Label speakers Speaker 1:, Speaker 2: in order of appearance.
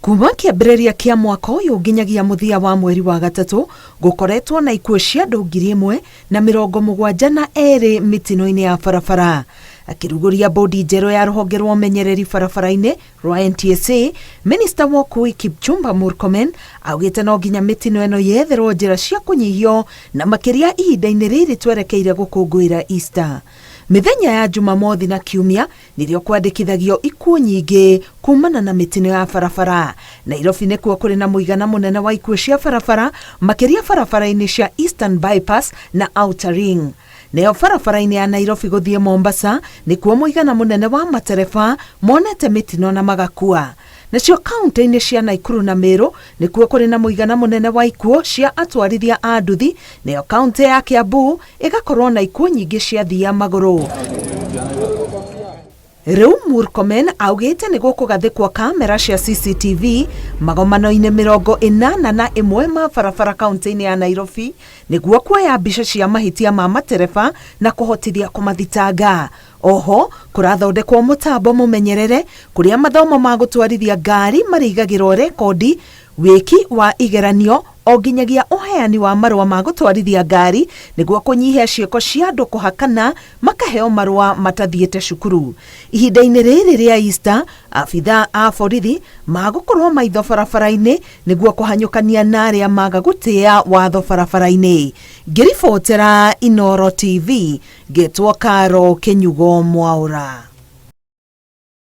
Speaker 1: Kuma kĩambĩrĩria kĩa mwaka ũyũ nginyagia mũthia wa mweri wa gatatũ, gũkoretwo na ikuũ cia andũ 1,072 mĩtino-inĩ ya barabara. Akĩrugũria bodi njerũ ya rũhonge rwa ũmenyereri barabara-inĩ rwa NTSA, Minista wa ũkui Kipchumba Murkomen augĩte no nginya mĩtino ĩno yetherwo njĩra cia kũnyihio na makĩria ihinda-inĩ rĩrĩ twerekeire gũkũngũĩra Easter. Mĩthenya ya Jumamothi na Kiumia nĩrĩo kwandĩkithagio ikuũ nyingĩ kumana na mĩtino ya barabara. Nairobi nĩkuo kũrĩ na mũigana mũnene wa ikuũ cia barabara, makĩria barabara-inĩ cia Eastern Bypass na Outer Ring. Nayo barabara-inĩ ya Nairobi gũthiĩ Mombasa nĩkuo mũigana mũnene wa matereba monete mĩtino na magakua. Nacio kauntĩ-inĩ cia Naikuru na Meru nĩkuo kũrĩ na mũigana mũnene wa ikuũ cia atwarithia a nduthi, nayo kauntĩ ya Kiambu ĩgakorwo na ikuũ nyingĩ cia athii a magũrũ. Rĩu Murkomen augĩte nĩ gũkũgathĩkwo kamera cia CCTV magomano-inĩ 81 ma barabara kauntĩ-inĩ ya Nairobi nĩguo kuoya mbica cia mahĩtia ma matereba na kũhotithia kũmathitanga. Oho kũrathondekwo mũtambo mũmenyerere kũrĩa mathomo ma gũtwarithia ngari marĩigagĩrwo rekondi wĩki wa igeranio o nginyagia ũheani wa marũa ma gũtwarithia ngari nĩguo kũnyihia ciĩko cia andũ kũhakana makaheo marũa matathiĩte cukuru. Ihinda-inĩ rĩrĩ rĩa Easter, abithaa a borithi magũkorwo maitho barabara-inĩ nĩguo kũhanyũkania na arĩa maga gũtĩa watho barabara-inĩ. Ngĩribotera Inooro TV, ngetwo Caro Kĩnyugo Mwaũra.